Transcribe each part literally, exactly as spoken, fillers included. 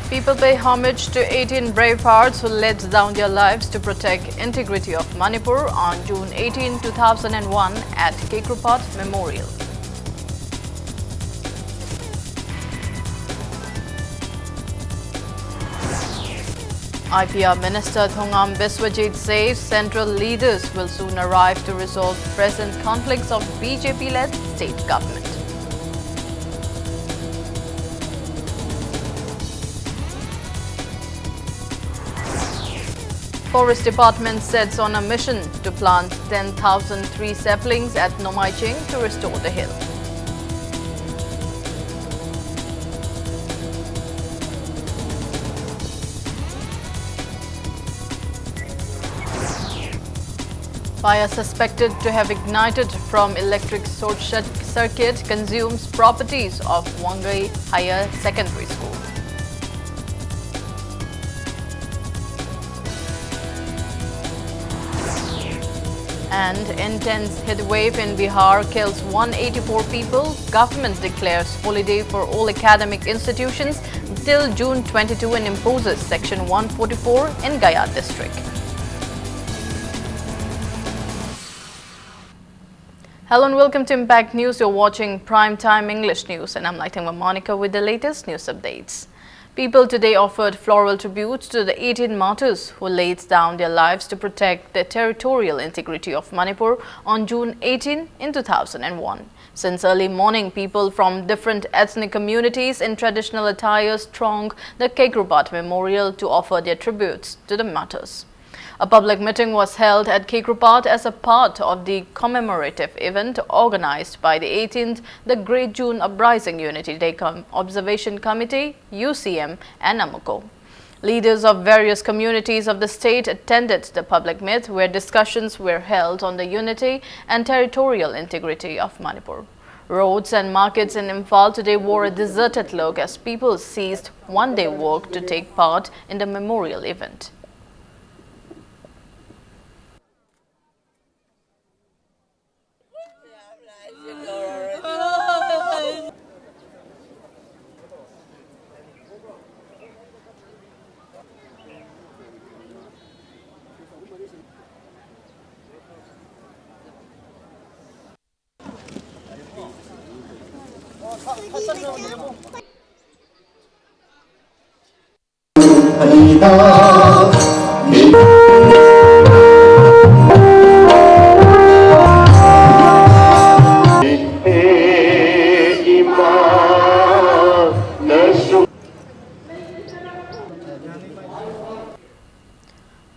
People pay homage to eighteen bravehearts who laid down their lives to protect integrity of Manipur on June eighteen, two thousand one at Kekropat Memorial. I P R Minister Thongam Biswajit says central leaders will soon arrive to resolve present conflicts of B J P-led state government. Forest Department sets on a mission to plant ten thousand tree saplings at Nomaiching to restore the hill. Fire suspected to have ignited from electric short circuit consumes properties of Wangai Higher Secondary School. And intense heat wave in Bihar kills one eighty-four people. Government declares holiday for all academic institutions till June twenty-two and imposes Section one forty-four in Gaya district. Hello and welcome to Impact News. You're watching Prime Time English News, and I'm Laitengwa Monica with the latest news updates. People today offered floral tributes to the eighteen martyrs who laid down their lives to protect the territorial integrity of Manipur on June eighteen in two thousand one. Since early morning, people from different ethnic communities in traditional attires thronged the Kekropat Memorial to offer their tributes to the martyrs. A public meeting was held at Kekropat as a part of the commemorative event organized by the eighteenth, the Great June Uprising Unity Day Com- Observation Committee, U C M, and AMUCO. Leaders of various communities of the state attended the public meet where discussions were held on the unity and territorial integrity of Manipur. Roads and markets in Imphal today wore a deserted look as people ceased one day work to take part in the memorial event.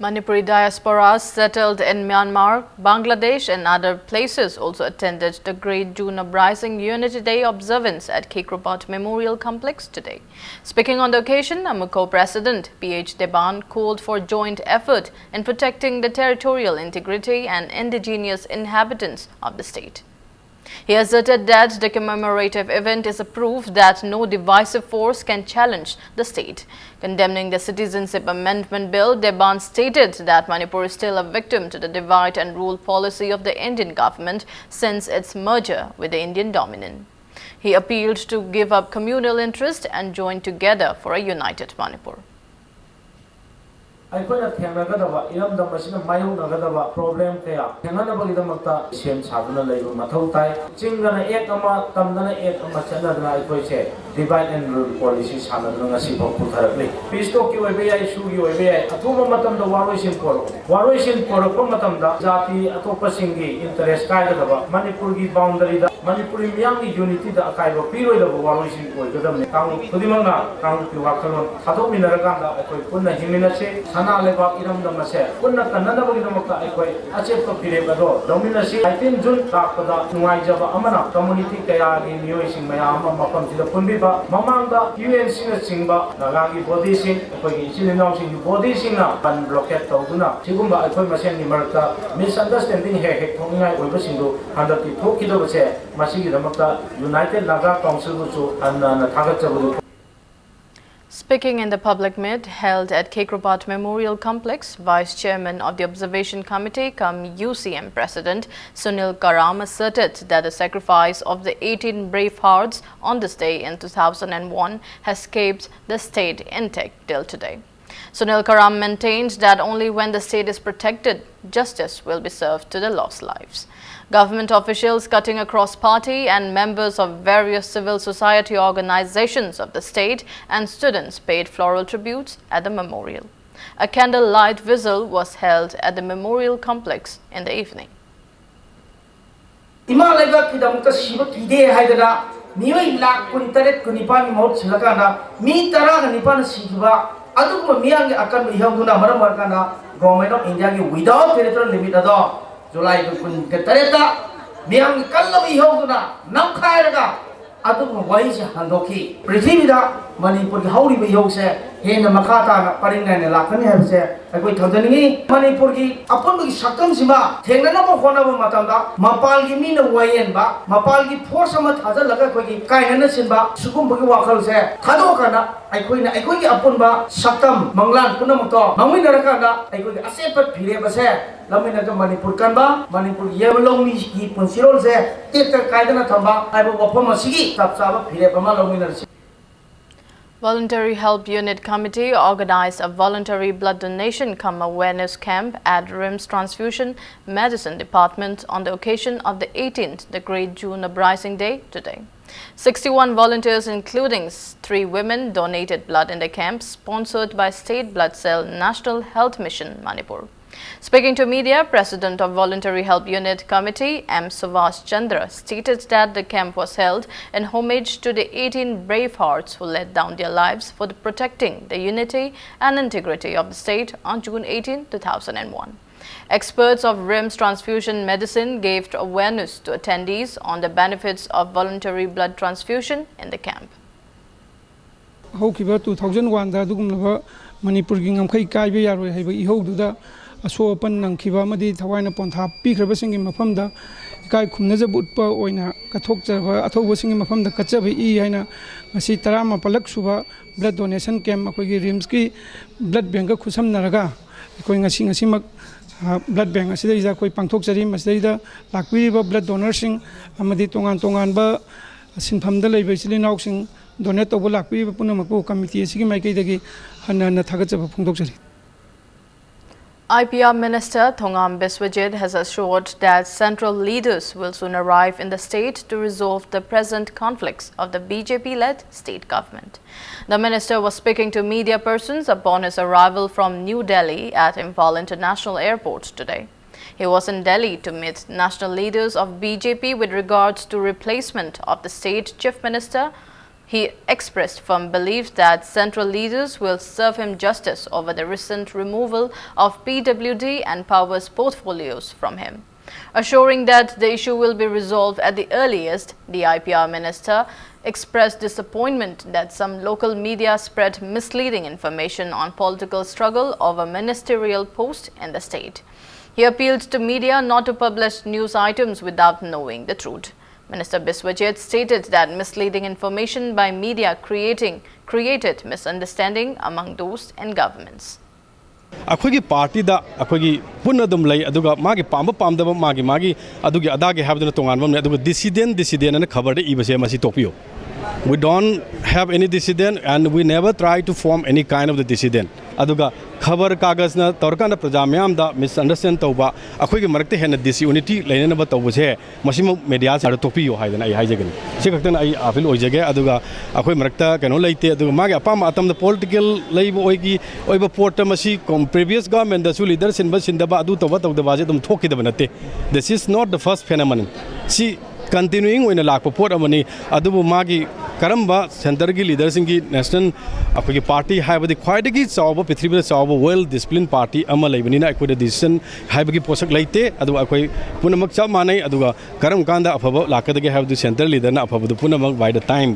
Manipuri diaspora settled in Myanmar, Bangladesh and other places also attended the Great Dawn Uprising Unity Day observance at Khekrapad Memorial Complex today. Speaking on the occasion, AMUCO President P H Deban called for joint effort in protecting the territorial integrity and indigenous inhabitants of the state. He asserted that the commemorative event is a proof that no divisive force can challenge the state. Condemning the Citizenship Amendment Bill, Deban stated that Manipur is still a victim to the divide and rule policy of the Indian government since its merger with the Indian dominion. He appealed to give up communal interest and join together for a united Manipur. ꯑꯩꯈꯣꯏꯅ ꯊꯦꯡꯅꯒꯗꯕ, ꯏꯔꯝꯗꯝ ꯑꯁꯤꯅ ꯃꯥꯌꯣꯛꯅꯒꯗꯕ problem ꯀꯌꯥ ꯊꯦꯡꯅꯅꯕꯒꯤꯗꯃꯛꯇ ꯁꯦꯝ ꯁꯥꯗꯨꯅ ꯂꯩꯕ ꯃꯊꯧ ꯇꯥꯏ꯫ ꯆꯤꯡꯗꯅ act ꯑꯃ, ꯇꯝꯗꯅ act ꯑꯃ ꯆꯠꯅꯗꯅ ꯑꯩꯈꯣꯏꯁꯦ divide and rule policy ꯁꯥꯟꯅꯗꯨꯅ ꯉꯁꯤ ꯐꯥꯎ ꯄꯨꯊꯔꯛꯂꯤ꯫ Peace talkꯀꯤ ꯑꯣꯏꯕ ꯌꯥꯏ, ꯏꯁꯨꯒꯤ ꯑꯣꯏꯕ ꯌꯥꯏ, ꯑꯊꯨꯕ ꯃꯇꯝꯗ ꯋꯥꯔꯣꯏꯁꯤꯟ ꯄꯨꯔꯛꯎ꯫ ꯋꯥꯔꯣꯏꯁꯤꯟ ꯄꯨꯔꯛꯄ ꯃꯇꯝꯗ ꯖꯥꯇꯤ ꯑꯇꯣꯞꯄꯁꯤꯡꯒꯤ interest ꯀꯥꯏꯒꯗꯕ, ꯃꯅꯤꯄꯨꯔꯒꯤ boundaryꯗ ꯃꯅꯤꯄꯨꯔꯤ ꯃꯤꯌꯥꯝꯒꯤ unityꯗ ꯑꯀꯥꯏꯕ ꯄꯤꯔꯣꯏꯗꯕ ꯋꯥꯔꯣꯏꯁꯤꯟ ꯑꯣꯏꯒꯗꯕꯅꯤ꯫ ꯀꯥꯡꯂꯨꯞ ꯈꯨꯗꯤꯡꯃꯛꯅ ꯀꯥꯡꯂꯨꯞꯀꯤ ꯋꯥꯈꯜꯂꯣꯟ ꯊꯥꯗꯣꯛꯃꯤꯟꯅꯔꯀꯥꯟꯗ ꯑꯩꯈꯣꯏ ꯄꯨꯟꯅ ꯍꯤꯡꯃꯤꯟꯅꯁꯤ꯫ ꯁꯅꯥ ꯂꯩꯕꯥꯛ ꯏꯔꯝꯗꯝ ꯑꯁꯦ ꯄꯨꯟꯅ ꯀꯟꯅꯅꯕꯒꯤꯗꯃꯛꯇ ꯑꯩꯈꯣꯏ ꯑꯆꯦꯠꯄ ꯐꯤꯔꯦꯞ ꯑꯗꯣ ꯂꯧꯃꯤꯟꯅꯁꯤ꯫ Eighteen June ꯂꯥꯛꯄꯗ ꯅꯨꯡꯉꯥꯏꯖꯕ ꯑꯃꯅ community ꯀꯌꯥꯒꯤ ꯃꯤꯑꯣꯏꯁꯤꯡ ꯃꯌꯥꯝ ꯑꯃ ꯃꯐꯝꯁꯤꯗ ꯄꯨꯟꯕꯤꯕ, ꯃꯃꯥꯡꯗ UNCꯅꯆꯤꯡꯕ ꯅꯥꯒꯥꯒꯤ bodyꯁꯤꯡ, ꯑꯩꯈꯣꯏꯒꯤ ꯏꯆꯤꯜ ꯏꯅꯥꯎꯁꯤꯡꯒꯤ bodyꯁꯤꯡꯅ ꯕꯟ blockade ꯇꯧꯗꯨꯅ ꯁꯤꯒꯨꯝꯕ ꯑꯩꯈꯣꯏ ꯃꯁꯦꯟꯒꯤ ꯃꯔꯛꯇ misunderstanding ꯍꯦꯛ ꯍꯦꯛ ꯊꯣꯛꯅꯤꯡꯉꯥꯏ ꯑꯣꯏꯕꯁꯤꯡꯗꯨ ꯍꯟꯗꯛꯇꯤ ꯊꯣꯛꯈꯤꯗꯕꯁꯦ, ꯃꯁꯤꯒꯤꯗꯃꯛꯇ United Naga Councilꯕꯨꯁꯨ ꯍꯟꯅ ꯍꯟꯅ ꯊꯥꯒꯠꯆꯕꯗꯨ Speaking in the public meet held at Khekrapad Memorial Complex, Vice Chairman of the Observation Committee cum UCM President Sunil Karam asserted that the sacrifice of the eighteen brave hearts on this day in two thousand one has kept the state intact till today. Sunil Karam maintained that only when the state is protected, justice will be served to the lost lives. Government officials cutting across party and members of various civil society organizations of the state and students paid floral tributes at the memorial. A candlelight vigil was held at the memorial complex in the evening. ꯏꯃꯥ ꯂꯩꯕꯥꯛꯀꯤꯗꯃꯛꯇ ꯁꯤꯕ ꯀꯤꯗꯦ ꯍꯥꯏꯗꯅ ꯃꯤꯑꯣꯏ ꯂꯥꯈ ꯀꯨꯟ ꯇꯔꯦꯠ ꯀꯨꯟ ꯅꯤꯄꯥꯟꯒꯤ ꯃꯍꯨꯠ ꯁꯤꯜꯂꯀꯥꯟꯗ ꯃꯤ ꯇꯔꯥꯒ ꯅꯤꯄꯥꯟꯅ ꯁꯤꯈꯤꯕ ꯑꯗꯨꯒꯨꯝꯕ ꯃꯤꯌꯥꯝꯒꯤ ꯑꯀꯟꯕ ꯏꯍꯧꯗꯨꯅ ꯃꯔꯝ ꯑꯣꯏꯔꯀꯥꯟꯗ Government of Indiaꯒꯤ without territorial limit ꯑꯗꯣ Julyꯒꯤ ꯀꯨꯟꯒ ꯇꯔꯦꯠꯇ ꯃꯤꯌꯥꯝꯒꯤ ꯀꯜꯂꯕ ꯏꯍꯧꯗꯨꯅ ꯅꯝꯈꯥꯏꯔꯒ ꯑꯗꯨꯒꯨꯝꯕ ꯋꯥꯍꯩꯁꯦ ꯍꯟꯗꯣꯛꯈꯤ꯫ ꯄ꯭ꯔꯤꯊꯤꯕꯤꯗ ꯃꯅꯤꯄꯨꯔꯒꯤ ꯍꯧꯔꯤꯕ ꯏꯍꯧꯁꯦ ꯍꯦꯟꯅ ꯃꯈꯥ ꯇꯥꯅ ꯄꯔꯤꯡ ꯅꯥꯏꯅ ꯂꯥꯛꯀꯅꯤ ꯍꯥꯏꯕꯁꯦ ꯑꯩꯈꯣꯏ ꯊꯝꯖꯅꯤꯡꯉꯤ꯫ ꯃꯅꯤꯄꯨꯔꯒꯤ ꯑꯄꯨꯟꯕꯒꯤ ꯁꯛꯇꯝꯁꯤꯃ ꯊꯦꯡꯅꯅꯕ ꯍꯣꯠꯅꯕ ꯃꯇꯝꯗ ꯃꯄꯥꯟꯒꯤ ꯃꯤꯅ ꯋꯥꯌꯦꯟꯕ, ꯃꯄꯥꯟꯒꯤ force ꯑꯃ ꯊꯥꯖꯤꯜꯂꯒ ꯑꯩꯈꯣꯏꯒꯤ ꯀꯥꯏꯅꯅ ꯁꯤꯟꯕ ꯁꯤꯒꯨꯝꯕꯒꯤ ꯋꯥꯈꯜꯁꯦ ꯊꯥꯗꯣꯛꯑꯀꯥꯟꯗ ꯑꯩꯈꯣꯏꯅ ꯑꯩꯈꯣꯏꯒꯤ ꯑꯄꯨꯟꯕ ꯁꯛꯇꯝ ꯃꯪꯂꯥꯟ ꯄꯨꯝꯅꯃꯛꯇꯣ ꯃꯥꯡꯃꯤꯟꯅꯔꯀꯥꯟꯗ ꯑꯩꯈꯣꯏꯒꯤ ꯑꯆꯦꯠꯄ ꯐꯤꯔꯦꯞ ꯑꯁꯦ ꯂꯧꯃꯤꯟꯅꯔꯒ ꯃꯅꯤꯄꯨꯔ ꯀꯟꯕ, ꯃꯅꯤꯄꯨꯔꯒꯤ ꯌꯦꯜꯍꯧ ꯂꯧꯃꯤꯒꯤ ꯄꯨꯟꯁꯤꯔꯣꯜꯁꯦ ꯇꯦꯛꯇ ꯀꯥꯏꯗꯅ ꯊꯝꯕ ꯍꯥꯏꯕ ꯋꯥꯐꯝ ꯑꯁꯤꯒꯤ ꯆꯞ ꯆꯥꯕ ꯐꯤꯔꯦꯞ ꯑꯃ ꯂꯧꯃꯤꯟꯅꯔꯁꯤ꯫ Voluntary Help Unit Committee organized a voluntary blood donation cum awareness camp at RIMS Transfusion Medicine Department on the occasion of the eighteenth, the Great June Uprising Day, today. Sixty-one volunteers, including s- three women, donated blood in the camp sponsored by State Blood Cell, National Health Mission, Manipur. Speaking to media, President of Voluntary Help Unit Committee, M Suvash Chandra, stated that the camp was held in homage to the eighteen brave hearts who laid down their lives for the protecting the unity and integrity of the state on June eighteenth, two thousand and one. Experts of RIMS Transfusion Medicine gave awareness to attendees on the benefits of voluntary blood transfusion in the camp. ꯍꯧꯈꯤꯕ two thousand one ꯗ ꯑꯗꯨꯒꯨꯝꯂꯕ ꯃꯅꯤꯄꯨꯔꯒꯤ ꯉꯝꯈꯩ ꯀꯥꯏꯕ ꯌꯥꯔꯣꯏ ꯍꯥꯏꯕ ꯏꯍꯧꯗꯨꯗ ꯑꯁꯣꯛ ꯑꯄꯟ ꯅꯪꯈꯤꯕ ꯑꯃꯗꯤ ꯊꯋꯥꯏꯅ ꯄꯣꯟꯊꯥ ꯄꯤꯈ꯭ꯔꯕꯁꯤꯡꯒꯤ ꯃꯐꯝꯗ ꯏꯀꯥꯏ ꯈꯨꯝꯅꯖꯕ ꯎꯠꯄ ꯑꯣꯏꯅ ꯀꯠꯊꯣꯛꯆꯕ, ꯑꯊꯧꯕꯁꯤꯡꯒꯤ ꯃꯐꯝꯗ ꯀꯠꯆꯕ ꯏ ꯍꯥꯏꯅ ꯉꯁꯤ ꯇꯔꯥꯃꯥꯄꯜꯂꯛ ꯁꯨꯕ blood donation camp ꯑꯩꯈꯣꯏꯒꯤ RIMSꯀꯤ blood bankꯀ ꯈꯨꯠꯁꯝꯅꯔꯒ ꯑꯩꯈꯣꯏ ꯉꯁꯤ, ꯉꯁꯤꯃꯛ blood bank ꯑꯁꯤꯗꯩꯗ ꯑꯩꯈꯣꯏ ꯄꯥꯡꯊꯣꯛꯆꯔꯤ꯫ ꯃꯁꯤꯗꯩꯗ ꯂꯥꯛꯄꯤꯔꯤꯕ blood donorꯁꯤꯡ ꯑꯃꯗꯤ ꯇꯣꯉꯥꯟ ꯇꯣꯉꯥꯟꯕ ꯁꯤꯟꯐꯝꯗ ꯂꯩꯕ ꯏꯆꯤꯜ ꯏꯅꯥꯎꯁꯤꯡ ꯗꯣꯅꯦꯠ ꯇꯧꯕ ꯂꯥꯛꯄꯤꯔꯤꯕ ꯄꯨꯝꯅꯃꯛꯄꯨ ꯀꯃꯤꯇꯤ ꯑꯁꯤꯒꯤ ꯃꯥꯏꯀꯩꯗꯒꯤ ꯍꯟꯅ ꯍꯟꯅ ꯊꯥꯒꯠꯆꯕ ꯐꯣꯡꯗꯣꯛꯆꯔꯤ꯫ I P R Minister Thongam Biswajit has assured that central leaders will soon arrive in the state to resolve the present conflicts of the B J P-led state government. The minister was speaking to media persons upon his arrival from New Delhi at Imphal International Airport today. He was in Delhi to meet national leaders of B J P with regards to replacement of the state chief minister. He expressed firm belief that central leaders will serve him justice over the recent removal of P W D and powers portfolios from him. Assuring that the issue will be resolved at the earliest, the I P R minister expressed disappointment that some local media spread misleading information on political struggle over ministerial post in the state. He appealed to media not to publish news items without knowing the truth. Minister Biswajit stated that misleading information by media creating created misunderstanding among those in governments. ꯑꯩꯈꯣꯏꯒꯤ ꯄꯥꯔꯇꯤꯗ ꯑꯩꯈꯣꯏꯒꯤ ꯄꯨꯟꯅ ꯑꯗꯨꯝ ꯂꯩ, ꯑꯗꯨꯒ ꯃꯥꯒꯤ ꯄꯥꯝꯕ ꯄꯥꯝꯗꯕ ꯃꯥꯒꯤ ꯃꯥꯒꯤ ꯑꯗꯨꯒꯤ ꯑꯗꯥꯒꯤ ꯍꯥꯏꯕꯗꯨꯅ ꯇꯣꯉꯥꯟꯕ ꯑꯃꯅꯤ꯫ ꯑꯗꯨꯒ ꯗꯤꯁꯤꯗꯦꯟ ꯗꯤꯁꯤꯗꯦꯟ ꯑꯅ ꯈꯕꯔꯗ ꯏꯕꯁꯦ ꯃꯁꯤ ꯇꯣꯛꯄꯤꯌꯨ꯫ We don't have any dissident and we never try to form any kind of the dissident. ꯑꯗꯨꯒ ꯈꯕꯔ ꯀꯥꯒꯖꯅ ꯇꯧꯔꯀꯥꯟꯗ ꯄ꯭ꯔꯖꯥ ꯃꯤꯌꯥꯝꯗ ꯃꯤꯁꯑꯟꯗꯔꯁ꯭ꯇꯦꯟ ꯇꯧꯕ, ꯑꯩꯈꯣꯏꯒꯤ ꯃꯔꯛꯇ ꯍꯦꯟꯅ ꯗꯤꯁꯌꯨꯅꯤꯇꯤ ꯂꯩꯅꯅꯕ ꯇꯧꯕꯁꯦ ꯃꯁꯤꯃꯛ ꯃꯦꯗꯤꯌꯥꯁꯤꯡꯗ ꯇꯣꯛꯄꯤꯌꯨ ꯍꯥꯏꯗꯅ ꯑꯩ ꯍꯥꯏꯖꯒꯅꯤ꯫ ꯁꯤ ꯈꯛꯇꯅ ꯑꯩ ꯑꯄꯤꯜ ꯑꯣꯏꯖꯒꯦ꯫ ꯑꯗꯨꯒ ꯑꯩꯈꯣꯏ ꯃꯔꯛꯇ ꯀꯩꯅꯣ ꯂꯩꯇꯦ꯫ ꯑꯗꯨꯒ ꯃꯥꯒꯤ ꯑꯄꯥꯝꯕ ꯑꯇꯝꯗ ꯄꯣꯂꯤꯇꯤꯀꯦꯜ ꯂꯩꯕ ꯑꯣꯏꯒꯤ ꯑꯣꯏꯕ ꯄꯣꯠꯇ ꯃꯁꯤ ꯄ꯭ꯔꯤꯚꯤꯌꯁ ꯒꯚꯔꯟꯃꯦꯟꯗꯁꯨ ꯂꯤꯗꯔ ꯁꯤꯟꯕ ꯁꯤꯟꯗꯕ ꯑꯗꯨ ꯇꯧꯕ ꯇꯧꯗꯕ ꯍꯥꯏꯁꯦ ꯑꯗꯨꯝ ꯊꯣꯛꯈꯤꯗꯕ ꯅꯠꯇꯦ꯫ This is not the first phenomenon. ꯁꯤ ꯀꯟꯇꯤꯅ꯭ꯌꯨꯌꯤꯡ ꯑꯣꯏꯅ ꯂꯥꯛꯄ ꯄꯣꯠ ꯑꯃꯅꯤ꯫ ꯑꯗꯨꯕꯨ ꯃꯥꯒꯤ ꯀꯔꯝꯕ ꯁꯦꯟꯇꯔꯒꯤ ꯂꯤꯗꯔꯁꯤꯡꯒꯤ ꯅꯦꯁꯅꯦꯜ ꯑꯩꯈꯣꯏꯒꯤ ꯄꯥꯔꯇꯤ ꯍꯥꯏꯕꯗꯤ ꯈ꯭ꯋꯥꯏꯗꯒꯤ ꯆꯥꯎꯕ, ꯄ꯭ꯔꯤꯊꯤꯕꯤꯗ ꯆꯥꯎꯕ, ꯋꯦꯜ ꯗꯤꯁꯤꯄ꯭ꯂꯤꯟ ꯄꯥꯔꯇꯤ ꯑꯃ ꯂꯩꯕꯅꯤꯅ ꯑꯩꯈꯣꯏꯗ ꯗꯤꯁꯤꯖꯟ ꯍꯥꯏꯕꯒꯤ ꯄꯣꯠꯁꯛ ꯂꯩꯇꯦ꯫ ꯑꯗꯨꯒ ꯑꯩꯈꯣꯏ ꯄꯨꯝꯅꯃꯛ ꯆꯞ ꯃꯥꯟꯅꯩ꯫ ꯑꯗꯨꯒ ꯀꯔꯝ ꯀꯥꯟꯗ ꯑꯐꯕ ꯂꯥꯛꯀꯗꯒꯦ ꯍꯥꯏꯕꯗꯨ ꯁꯦꯟꯇꯔ ꯂꯤꯗꯔꯅ ꯑꯐꯕꯗꯨ ꯄꯨꯝꯅꯃꯛ by the time.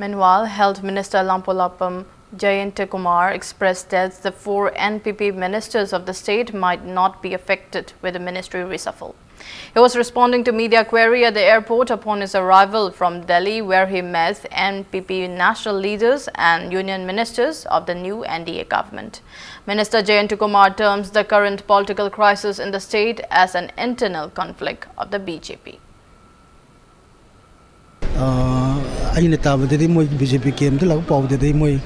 Meanwhile, Health Minister Lampolapam Jayantakumar expressed that the four N P P ministers of the state might not be affected with the ministry reshuffle. He was responding to media query at the airport upon his arrival from Delhi, where he met N P P national leaders and union ministers of the new N D A government. Minister Jayantakumar terms the current political crisis in the state as an internal conflict of the B J P. ꯑꯩꯅ ꯇꯥꯕꯗꯗꯤ ꯃꯣꯏ B J ꯄꯤ ꯀꯦꯝꯗ ꯂꯥꯛꯄ ꯄꯥꯎꯗꯗꯤ ꯃꯣꯏ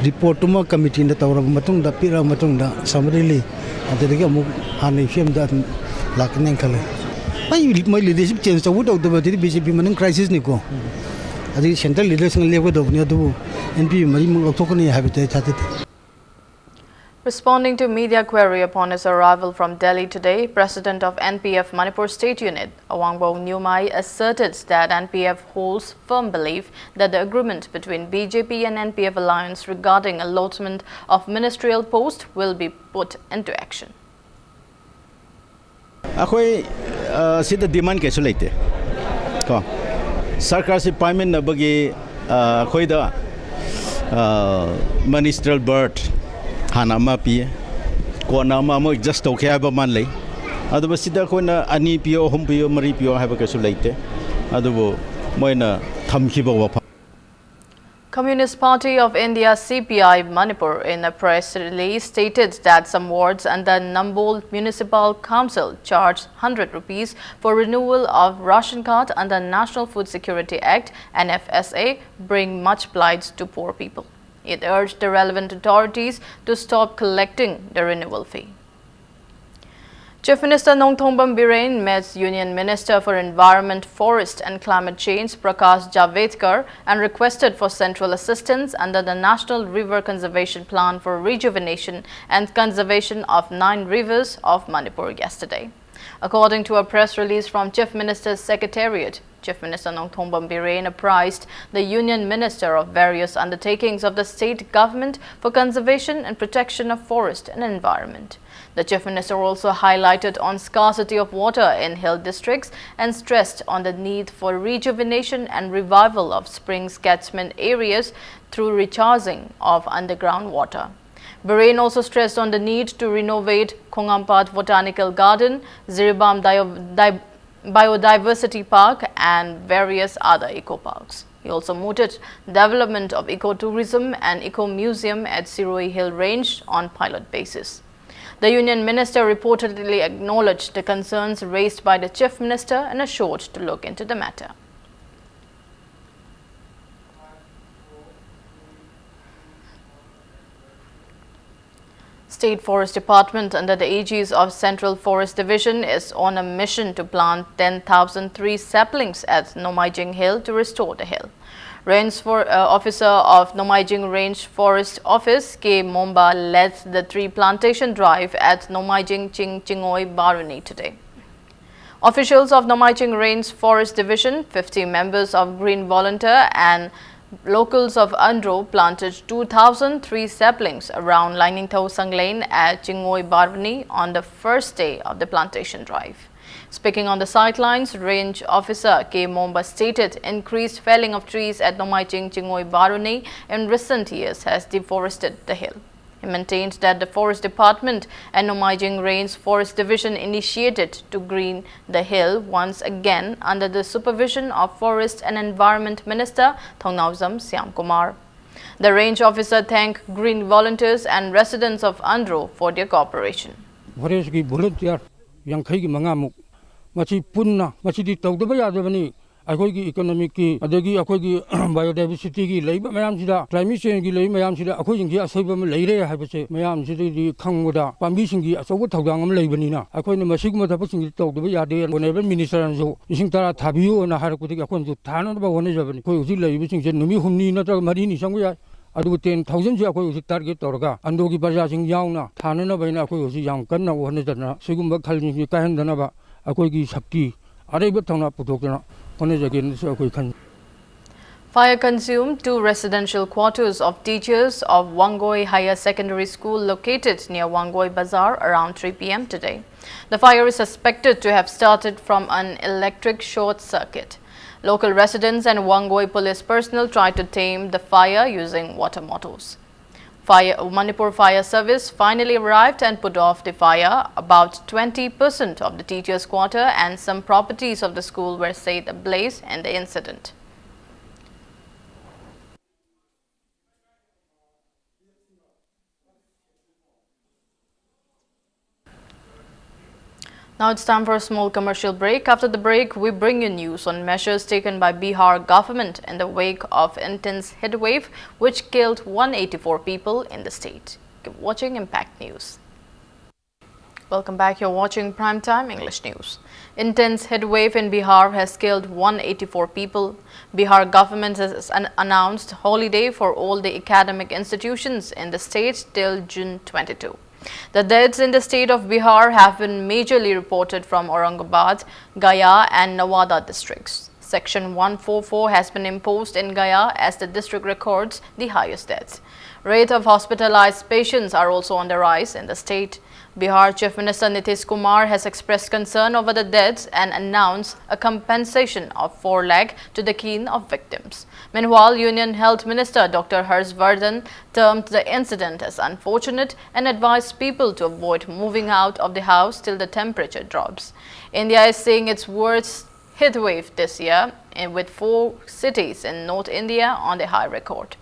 ꯔꯤꯄꯣꯔꯠꯇꯨꯃ ꯀꯃꯤꯇꯤꯅ ꯇꯧꯔꯕ ꯃꯇꯨꯡꯗ, ꯄꯤꯔꯛꯑꯕ ꯃꯇꯨꯡꯗ, ꯁꯃꯔꯤꯂꯤ ꯑꯗꯨꯗꯒꯤ ꯑꯃꯨꯛ ꯍꯥꯟꯅꯒꯤ ꯐꯤꯕꯝꯗ ꯑꯗꯨꯝ ꯂꯥꯛꯀꯅꯦꯅ ꯈꯜꯂꯦ꯫ ꯃꯣꯏ ꯃꯣꯏ ꯂꯤꯗꯔꯁꯤꯞ ꯆꯦꯟꯖ ꯇꯧꯕ ꯇꯧꯗꯕ ꯑꯗꯨꯗꯤ ꯕꯤ ꯖꯦ ꯄꯤ ꯃꯅꯨꯡ ꯀ꯭ꯔꯥꯏꯁꯤꯁꯅꯤꯀꯣ꯫ ꯑꯗꯨꯗꯤ ꯁꯦꯟꯇ꯭ꯔꯦꯜ ꯂꯤꯗꯔꯁꯤꯡꯅ ꯂꯦꯞꯀꯗꯧꯕꯅꯤ, ꯑꯗꯨꯕꯨ ꯑꯦꯟ ꯄꯤ ꯄꯤ ꯃꯔꯤꯃꯛ ꯂꯧꯊꯣꯛꯀꯅꯤ ꯍꯥꯏꯕꯗꯤ ꯑꯩ ꯊꯥꯖꯗꯦ꯫ Responding to media query upon his arrival from Delhi today, President of N P F Manipur State Unit, Awangbo Nyumai, asserted that N P F holds firm belief that the agreement between B J P and N P F alliance regarding allotment of ministerial post will be put into action. ꯑꯩꯈꯣꯏ ꯁꯤꯗ ꯗꯤꯃꯥꯟ ꯀꯩꯁꯨ ꯂꯩꯇꯦ꯫ ꯀꯣ, ꯁꯔꯀꯥꯔꯁꯤ ꯄꯥꯏꯃꯤꯟꯅꯕꯒꯤ ꯑꯩꯈꯣꯏꯗ ministerial berth ꯍꯥꯟꯅ ꯑꯃ ꯄꯤꯌꯦ, ꯀꯣꯟꯅ ꯑꯃ ꯑꯃꯨꯛ ꯑꯦꯗꯖꯁ ꯇꯧꯈꯤ ꯍꯥꯏꯕ ꯑꯃ ꯂꯩ꯫ ꯑꯗꯨꯕꯨ ꯁꯤꯗ ꯑꯩꯈꯣꯏꯅ ꯑꯅꯤ ꯄꯤꯌꯣ, ꯑꯍꯨꯝ ꯄꯤꯌꯣ, ꯃꯔꯤ ꯄꯤꯌꯣ ꯍꯥꯏꯕ ꯀꯩꯁꯨ ꯂꯩꯇꯦ꯫ ꯑꯗꯨꯕꯨ ꯃꯣꯏꯅ ꯊꯝꯈꯤꯕ ꯋꯥꯐꯝ Communist Party of India, C P I, Manipur, in a press release, stated that some wards under Nambol Municipal Council charge hundred rupees for renewal of ration card under National Food Security Act, N F S A, bring much plight to poor people. It urged the relevant authorities to stop collecting the renewal fee. Chief Minister Nongthombam Biren met Union Minister for Environment, Forest and Climate Change, Prakash Javadekar, and requested for central assistance under the National River Conservation Plan for rejuvenation and conservation of nine rivers of Manipur yesterday. According to a press release from Chief Minister's Secretariat, Chief Minister Nongthombam Biren apprised the Union Minister of various undertakings of the state government for conservation and protection of forest and environment. The Chief Minister also highlighted on scarcity of water in hill districts and stressed on the need for rejuvenation and revival of springs catchment areas through recharging of underground water. Biren also stressed on the need to renovate Khongampat Botanical Garden, Jiribam Dio- Di- Biodiversity Park and various other eco-parks. He also mooted development of eco-tourism and eco-museum at Sirui Hill Range on pilot basis. The Union Minister reportedly acknowledged the concerns raised by the Chief Minister and assured to look into the matter. State Forest Department, under the aegis of Central Forest Division, is on a mission to plant ten thousand tree saplings at Nomaijing Hill to restore the hill. Range for, uh, Officer of Nomaijing Range Forest Office, K Momba, led the tree plantation drive at Nomaijing Ching Chingoi Baruni today. Officials of Nomaijing Range Forest Division, fifty members of Green Volunteer and locals of Andro planted two thousand tree saplings around Lainingthou Sanglane at Chingoi Baruni on the first day of the plantation drive. Speaking on the sidelines, Range Officer K Momba stated increased felling of trees at Nomaijing Chingoi Baruni in recent years has deforested the hill. He maintained that the Forest Department and Nomaijing Range Forest Division initiated to green the hill once again under the supervision of Forest and Environment Minister Thongnaojam Siamkumar. The range officer thanked green volunteers and residents of Andro for their cooperation. ꯐꯣꯔꯦꯁꯀꯤ volunteer ꯌꯥꯡꯈꯩꯒꯤ ꯃꯉꯥꯃꯨꯛ ꯃꯁꯤ ꯄꯨꯟꯅ ꯃꯁꯤꯗꯤ ꯇꯧꯗꯕ ꯌꯥꯗꯕꯅꯤ꯫ ꯑꯩꯈꯣꯏꯒꯤ ꯏꯀꯣꯅꯣꯃꯤꯛꯀꯤ ꯑꯗꯒꯤ ꯑꯩꯈꯣꯏꯒꯤ ꯕꯥꯏꯑꯣꯗꯥꯏꯕꯔꯁꯤꯇꯤꯒꯤ ꯂꯩꯕ ꯃꯌꯥꯝꯁꯤꯗ, ꯀ꯭ꯂꯥꯏꯃꯦꯠ ꯆꯦꯟꯖꯒꯤ ꯂꯩꯕ ꯃꯌꯥꯝꯁꯤꯗ ꯑꯩꯈꯣꯏꯁꯤꯡꯁꯤ ꯑꯁꯣꯏꯕ ꯑꯃ ꯂꯩꯔꯦ ꯍꯥꯏꯕꯁꯦ ꯃꯌꯥꯝꯁꯤꯗꯒꯤ ꯈꯪꯕꯗ ꯄꯥꯝꯕꯤꯁꯤꯡꯒꯤ ꯑꯆꯧꯕ ꯊꯧꯗꯥꯡ ꯑꯃ ꯂꯩꯕꯅꯤꯅ ꯑꯩꯈꯣꯏꯅ ꯃꯁꯤꯒꯨꯝꯕ ꯊꯕꯛꯁꯤꯡꯁꯤ ꯇꯧꯗꯕ ꯌꯥꯗꯦ꯫ ꯑꯣꯅꯔꯦꯕꯜ ꯃꯤꯅꯤꯁꯇꯔꯅꯁꯨ ꯂꯤꯁꯤꯡ ꯇꯔꯥ ꯊꯥꯕꯤꯌꯨꯅ ꯍꯥꯏꯔꯛꯄꯗꯒꯤ ꯑꯩꯈꯣꯏꯅꯁꯨ ꯊꯥꯅꯅꯕ ꯍꯣꯠꯅꯖꯕꯅꯤ꯫ ꯑꯩꯈꯣꯏ ꯍꯧꯖꯤꯛ ꯂꯩꯔꯤꯕꯁꯤꯡꯁꯦ ꯅꯨꯃꯤꯠ ꯍꯨꯝꯅꯤ ꯅꯠꯇ꯭ꯔꯒ ꯃꯔꯤꯅꯤ ꯆꯪꯕ ꯌꯥꯏ꯫ ꯑꯗꯨꯕꯨ ꯇꯦꯟ ꯊꯥꯎꯖꯟꯁꯦ ꯑꯩꯈꯣꯏ ꯍꯧꯖꯤꯛ ꯇꯥꯔꯒꯦꯠ ꯇꯧꯔꯒ ꯑꯟꯗ꯭ꯔꯣꯒꯤ ꯄ꯭ꯔꯖꯥꯁꯤꯡ ꯌꯥꯎꯅ ꯊꯥꯅꯅꯕ ꯍꯥꯏꯅ ꯑꯩꯈꯣꯏ ꯍꯧꯖꯤꯛ ꯌꯥꯝ ꯀꯟꯅ ꯍꯣꯠꯅꯖꯗꯅ ꯁꯤꯒꯨꯝꯕ ꯈꯜꯁꯤꯡꯁꯤ ꯀꯥꯏꯍꯟꯗꯅꯕ ꯑꯩꯈꯣꯏꯒꯤ ꯁꯛꯇꯤ ꯑꯔꯩꯕ ꯊꯧꯅꯥ ꯄꯨꯊꯣꯛꯇꯅ ꯍꯣꯠꯅꯖꯒꯦꯅꯁꯨ ꯑꯩꯈꯣꯏ ꯈꯟꯖꯩ꯫ Fire consumed two residential quarters of teachers of Wangoi Higher Secondary School located near Wangoi Bazar around three p m today. The fire is suspected to have started from an electric short circuit. Local residents and Wangoi police personnel tried to tame the fire using water motors. Fire, Manipur Fire Service finally arrived and put off the fire. About twenty percent of the teachers' quarter and some properties of the school were set ablaze in the incident. Now it's time for a small commercial break. After the break, we bring you news on measures taken by Bihar government in the wake of intense heat wave, which killed one eighty-four people in the state. Watching Impact News. Welcome back. You're watching Prime Time English News. Intense heat wave in Bihar has killed one eighty-four people. Bihar government has an announced holiday for all the academic institutions in the state till June twenty-two. The deaths in the state of Bihar have been majorly reported from Aurangabad, Gaya and Nawada districts. Section one four four has been imposed in Gaya as the district records the highest deaths. Rate of hospitalized patients are also on the rise in the state. Bihar Chief Minister Nitish Kumar has expressed concern over the deaths and announced a compensation of four lakh to the kin of victims. Meanwhile, Union Health Minister Doctor Harsh Vardhan termed the incident as unfortunate and advised people to avoid moving out of the house till the temperature drops. India is seeing its worst heat wave this year, eh, with four cities in North India on the high record.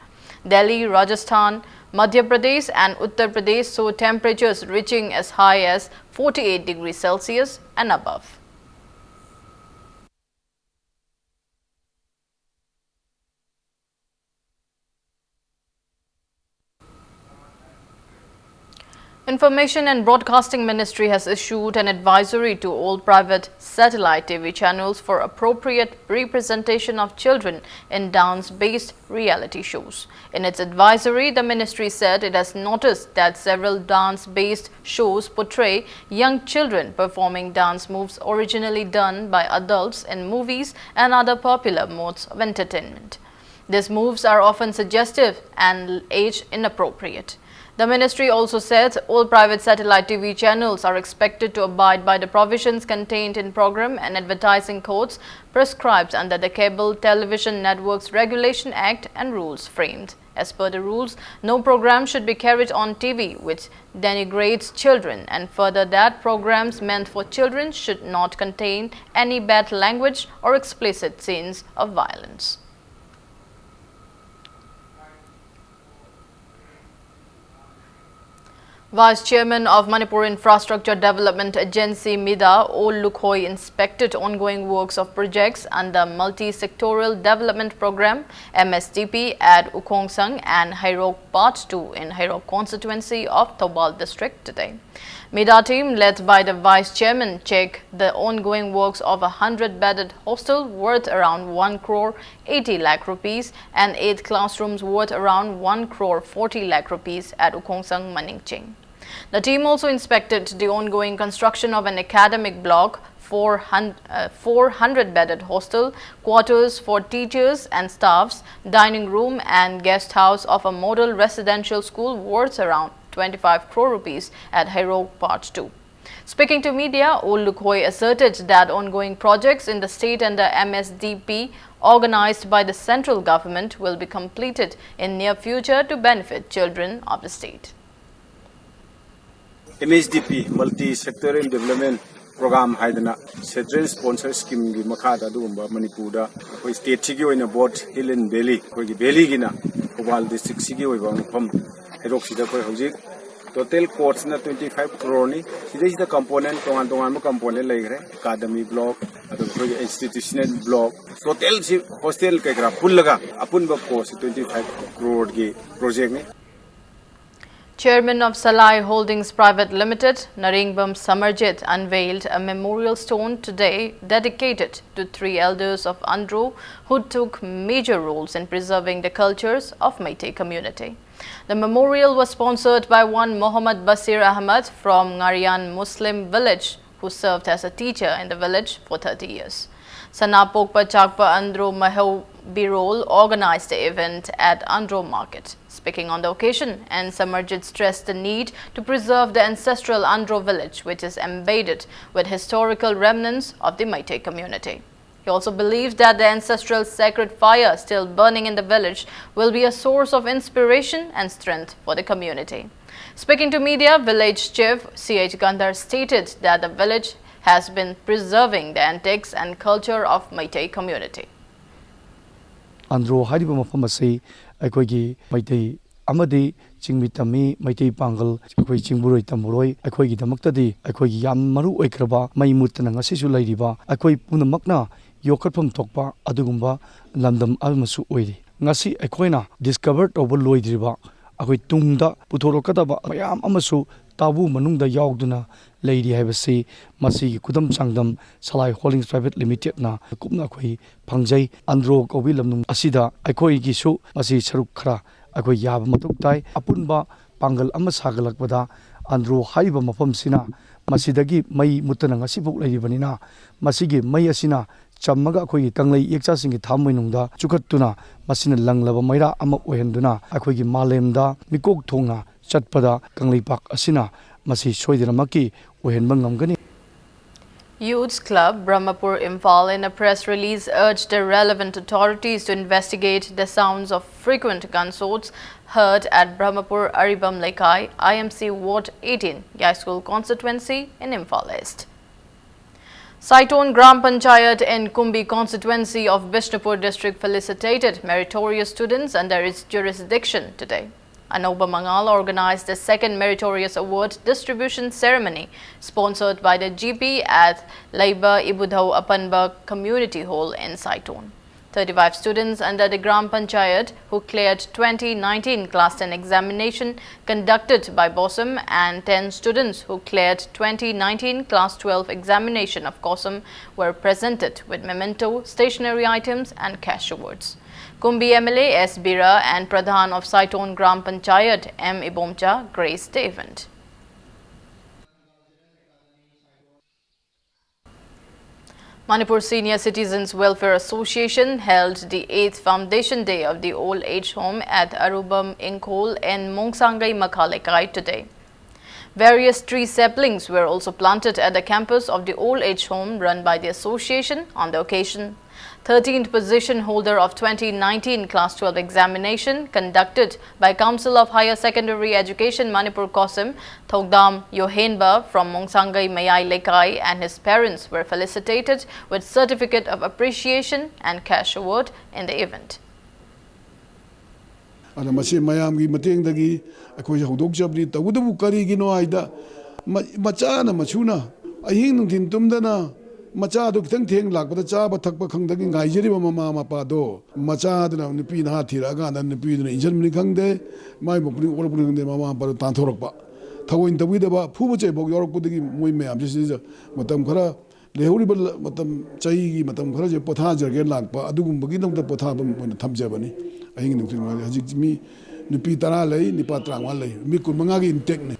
Delhi, Rajasthan, Madhya Pradesh and Uttar Pradesh saw temperatures reaching as high as forty-eight degrees Celsius and above. Information and Broadcasting Ministry has issued an advisory to all private satellite T V channels for appropriate representation of children in dance-based reality shows. In its advisory, the ministry said it has noticed that several dance-based shows portray young children performing dance moves originally done by adults in movies and other popular modes of entertainment. These moves are often suggestive and age inappropriate. The ministry also said all private satellite T V channels are expected to abide by the provisions contained in program and advertising codes prescribed under the Cable Television Networks Regulation Act and rules framed. As per the rules, no program should be carried on T V which denigrates children, and further that programs meant for children should not contain any bad language or explicit scenes of violence. Vice Chairman of Manipur Infrastructure Development Agency, MIDA, O Lukhoi, inspected ongoing works of projects under Multi-Sectoral Development Programme, M S D P, at Ukhongasang and Heirok Part two in Heirok constituency of Thoubal district today. MIDA team, led by the Vice Chairman, checked the ongoing works of a hundred-bedded hostel worth around one crore eighty lakh rupees and eight classrooms worth around one crore forty lakh rupees at Ukhongasang Manikching. The team also inspected the ongoing construction of an academic block, four hundred, uh, four hundred-bedded hostel, quarters for teachers and staffs, dining room and guest house of a model residential school worth around twenty-five crore rupees at Heirok Part two. Speaking to media, O Lukhoi asserted that ongoing projects in the state under M S D P, organized by the central government, will be completed in near future to benefit children of the state. M S D P, Multi Sectoral Development Programme ꯍꯥꯏꯗꯅ central sponsor scheme ꯒꯤ ꯃꯈꯥꯗ ꯑꯗꯨꯒꯨꯝꯕ ꯃꯅꯤꯄꯨꯔꯗ ꯑꯩꯈꯣꯏ state ꯁꯤꯒꯤ ꯑꯣꯏꯅ both hill and valley, ꯑꯩꯈꯣꯏꯒꯤ valley ꯒꯤꯅ Thoubal district ꯁꯤꯒꯤ ꯑꯣꯏꯕ ꯃꯐꯝ ꯍꯩꯔꯣꯛꯁꯤꯗ ꯑꯩꯈꯣꯏ ꯍꯧꯖꯤꯛ total cost ꯅ twenty five crore ꯅꯤ꯫ ꯁꯤꯗꯩꯁꯤꯗ component ꯇꯣꯉꯥꯟ ꯇꯣꯉꯥꯟꯕ component ꯂꯩꯈ꯭ꯔꯦ, academy block, ꯑꯗꯨꯒ ꯑꯩꯈꯣꯏꯒꯤ institutional block, total ꯁꯤ hostel ꯀꯩꯀꯔꯥ ꯄꯨꯜꯂꯒ ꯑꯄꯨꯟꯕ cost twenty five crore ꯒꯤ project ꯅꯤ꯫ Chairman of Salai Holdings Private Limited, Naringbam Samarjit, unveiled a memorial stone today dedicated to three elders of Andro who took major roles in preserving the cultures of Meitei community. The memorial was sponsored by one Mohammad Basir Ahmad from Ngarian Muslim village, who served as a teacher in the village for thirty years. Sanapokpa Chakpa Andro Maheu Birol organized the event at Andro Market. Speaking on the occasion, N Samarjit stressed the need to preserve the ancestral Andro village, which is embedded with historical remnants of the Meitei community. He also believed that the ancestral sacred fire still burning in the village will be a source of inspiration and strength for the community. Speaking to media, village chief C H Gandhar stated that the village has been preserving the antiques and culture of Meitei community. Andro ꯍꯥꯏꯔꯤꯕ ꯃꯐꯝ ꯑꯁꯤ ꯑꯩꯈꯣꯏꯒꯤ ꯃꯩꯇꯩ ꯑꯃꯗꯤ ꯆꯤꯡꯃꯤ ꯇꯝꯃꯤ ꯃꯩꯇꯩ ꯄꯥꯡꯒꯜ, ꯑꯩꯈꯣꯏ ꯆꯤꯡꯕꯨꯔꯣꯏ ꯇꯝꯕꯨꯔꯣꯏ, ꯑꯩꯈꯣꯏꯒꯤꯗꯃꯛꯇꯗꯤ ꯑꯩꯈꯣꯏꯒꯤ ꯌꯥꯝ ꯃꯔꯨ ꯑꯣꯏꯈ꯭ꯔꯕ, ꯃꯩ ꯃꯨꯠꯇꯅ ꯉꯁꯤꯁꯨ ꯂꯩꯔꯤꯕ, ꯑꯩꯈꯣꯏ ꯄꯨꯝꯅꯃꯛꯅ ꯌꯣꯛꯈꯠꯐꯝ ꯊꯣꯛꯄ ꯑꯗꯨꯒꯨꯝꯕ ꯂꯝꯗꯝ ꯑꯃꯁꯨ ꯑꯣꯏꯔꯤ꯫ ꯉꯁꯤ ꯑꯩꯈꯣꯏꯅ discover ꯇꯧꯕ ꯂꯣꯏꯗ꯭ꯔꯤꯕ, ꯑꯩꯈꯣꯏ ꯇꯨꯡꯗ ꯄꯨꯊꯣꯔꯛꯀꯗꯕ ꯃꯌꯥꯝ ꯑꯃꯁꯨ ꯇꯥꯕꯨ ꯃꯅꯨꯡꯗ ꯌꯥꯎꯗꯨꯅ ꯂꯩꯔꯤ ꯍꯥꯏꯕꯁꯤ ꯃꯁꯤꯒꯤ ꯈꯨꯗꯝ ꯆꯥꯡꯗꯝ ꯁꯂꯥꯏ Holdings Private Limited ꯅ ꯀꯨꯞꯅ ꯑꯩꯈꯣꯏ ꯐꯪꯖꯩ꯫ ꯑꯟꯗ꯭ꯔꯣ ꯀꯧꯕꯤ ꯂꯝꯗꯝ ꯑꯁꯤꯗ ꯑꯩꯈꯣꯏꯒꯤꯁꯨ ꯃꯁꯤ ꯁꯔꯨꯛ ꯈꯔ ꯑꯩꯈꯣꯏ ꯌꯥꯕ ꯃꯊꯧ ꯇꯥꯏ꯫ ꯑꯄꯨꯟꯕ ꯄꯥꯡꯒꯜ ꯑꯃ ꯁꯥꯒꯠꯂꯛꯄꯗ ꯑꯟꯗ꯭ꯔꯣ ꯍꯥꯏꯔꯤꯕ ꯃꯐꯝꯁꯤꯅ ꯃꯁꯤꯗꯒꯤ ꯃꯩ ꯃꯨꯠꯇꯅ ꯉꯁꯤꯐꯥꯎ ꯂꯩꯔꯤꯕꯅꯤꯅ, ꯃꯁꯤꯒꯤ ꯃꯩ ꯑꯁꯤꯅ ꯆꯝꯃꯒ ꯑꯩꯈꯣꯏꯒꯤ ꯀꯪꯂꯩ ꯌꯦꯛꯆꯥꯁꯤꯡꯒꯤ ꯊꯥꯃꯣꯏꯅꯨꯡꯗ ꯆꯨꯈꯠꯇꯨꯅ ꯃꯁꯤꯅ ꯂꯪꯂꯕ ꯃꯩꯔꯥ ꯑꯃ ꯑꯣꯏꯍꯟꯗꯨꯅ ꯑꯩꯈꯣꯏꯒꯤ ꯃꯥꯂꯦꯝꯗ ꯃꯤꯀꯣꯛ ꯊꯣꯡꯅ ꯆꯠꯄꯗ ꯀꯪꯂꯩꯄꯥꯛ ꯑꯁꯤꯅ ꯃꯁꯤ ꯁꯣꯏꯗꯅꯃꯛꯀꯤ ꯑꯣꯏꯍꯟꯕ ꯉꯝꯒꯅꯤ꯫ Youth Club Brahmapur Imphal, in a press release, urged the relevant authorities to investigate the sounds of frequent gunshots heard at Brahmapur Aribam Lekai, I M C Ward eighteen, Yaskul constituency in Imphal East. Saitone Gram Panchayat in Kumbi constituency of Bishnupur district felicitated meritorious students under its jurisdiction today. Anouba Mangal organized the second meritorious award distribution ceremony, sponsored by the G P at Leiba Ibudhau Apanba Community Hall in Saitone. Thirty-five students under the Gram Panchayat who cleared twenty nineteen class ten examination conducted by BOSEM and ten students who cleared twenty nineteen class twelve examination of COSEM were presented with memento, stationery items and cash awards. Kumbi M L A S Bira and Pradhan of Saitone Gram Panchayat M Ibomcha graced the event. Manipur Senior Citizens Welfare Association held the eighth Foundation Day of the Old Age Home at Arubam Ingkhol in Mongsangai Makha Lekai today. Various tree saplings were also planted at the campus of the old age home run by the association on the occasion. Thirteenth position holder of twenty nineteen class twelve examination conducted by Council of Higher Secondary Education Manipur, COSEM, Thogdam Yohenba from Mongsangai Mayai Lekai and his parents were felicitated with certificate of appreciation and cash award in the event. ꯑꯗ ꯃꯁꯤ ꯃꯌꯥꯝꯒꯤ ꯃꯇꯦꯡꯗꯒꯤ ꯑꯩꯈꯣꯏꯁꯦ ꯍꯧꯗꯣꯛꯆꯕꯅꯤ꯫ ꯇꯧꯕꯇꯕꯨ ꯀꯔꯤꯒꯤꯅꯣ ꯍꯥꯏꯗ, ꯃ-, ꯃꯆꯥꯅ ꯃꯁꯨꯅ ꯑꯍꯤꯡ ꯅꯨꯡꯊꯤꯟ ꯇꯨꯝꯗꯅ ꯃꯆꯥꯗꯨ ꯈꯤꯇꯪ ꯊꯦꯡ ꯂꯥꯛꯄꯗ ꯆꯥꯕ ꯊꯛꯄ ꯈꯪꯗꯒꯤ ꯉꯥꯏꯖꯔꯤꯕ ꯃꯃꯥ ꯃꯄꯥꯗꯣ, ꯃꯆꯥꯗꯨꯅ ꯅꯨꯄꯤ ꯅꯍꯥ ꯊꯤꯔꯛꯑꯀꯥꯟꯗ ꯅꯨꯄꯤꯗꯨꯅ ꯏꯟꯁꯤꯟꯕꯅꯤ ꯈꯪꯗꯦ, ꯃꯥꯏ ꯃꯄꯨꯛꯅꯤꯡ ꯑꯣꯜꯂꯛꯄꯅꯤ ꯈꯪꯗꯦ, ꯃꯃꯥ ꯃꯄꯥꯗꯣ ꯇꯥꯟꯊꯣꯔꯛꯄ, ꯊꯑꯣꯏꯅ ꯇꯧꯕꯤꯗꯕ, ꯐꯨꯕ ꯆꯩꯐꯥꯎ ꯌꯥꯎꯔꯛꯄꯗꯒꯤ ꯃꯣꯏ ꯃꯌꯥꯝꯁꯦ ꯁꯤꯗꯩꯗ ꯃꯇꯝ ꯈꯔ ꯂꯩꯍꯧꯔꯤꯕ ꯂ-, ꯃꯇꯝ, ꯆꯍꯤꯒꯤ ꯃꯇꯝ ꯈꯔꯁꯦ ꯄꯣꯊꯥꯖꯔꯒꯦ ꯂꯥꯛꯄ, ꯑꯗꯨꯒꯨꯝꯕꯒꯤꯗꯃꯛꯇ ꯄꯣꯊꯥꯐꯝ ꯑꯣꯏꯅ ꯊꯝꯖꯕꯅꯤ꯫ ꯑꯍꯤꯡ ꯅꯨꯡꯊꯤꯜ ꯉꯥꯏꯔꯦ꯫ ꯍꯧꯖꯤꯛ ꯃꯤ ꯅꯨꯄꯤ ꯇꯔꯥ ꯂꯩ, ꯅꯨꯄꯥ ꯇꯔꯥꯃꯉꯥ ꯂꯩ, ꯃꯤ ꯀꯨꯟꯃꯉꯥꯒꯤ intake ꯅꯤ꯫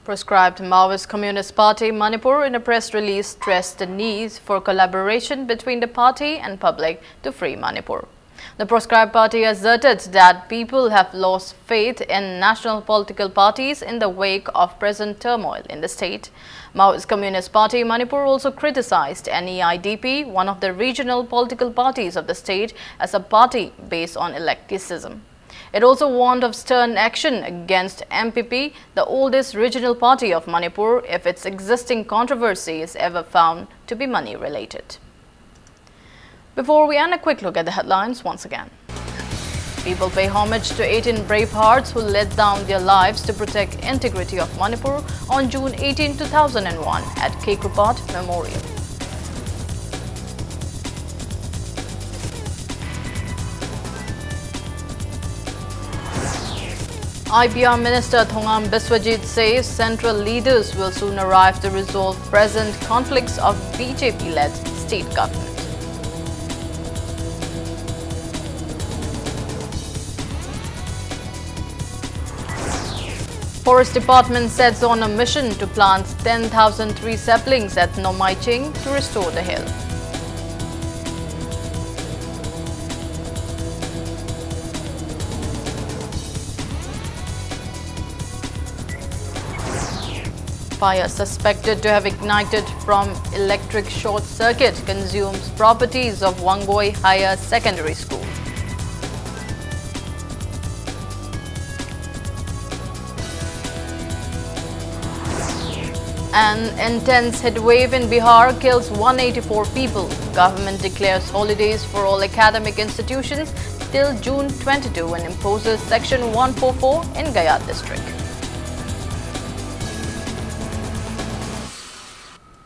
Proscribed Maoist Communist Party Manipur, in a press release, stressed the need for collaboration between the party and public to free Manipur. The proscribed party asserted that people have lost faith in national political parties in the wake of present turmoil in the state. Maoist Communist Party Manipur also criticized N E I D P, one of the regional political parties of the state, as a party based on eclecticism. It also warned of stern action against M P P, the oldest regional party of Manipur, if its existing controversy is ever found to be money related. Before we end, a quick look at the headlines once again. People pay homage to eighteen brave hearts who laid down their lives to protect integrity of Manipur on June eighteen, two thousand and one at K Krupat Memorial. I P R Minister Thongam Biswajit says central leaders will soon arrive to resolve present conflicts of B J P-led state government. Forest Department sets on a mission to plant ten thousand tree saplings at Nomaiching to restore the hill. Fire suspected to have ignited from electric short circuit consumes properties of Wangoi Higher Secondary School. An intense heat wave in Bihar kills one eighty-four people. Government declares holidays for all academic institutions till June twenty-two and imposes Section one four four in Gaya district.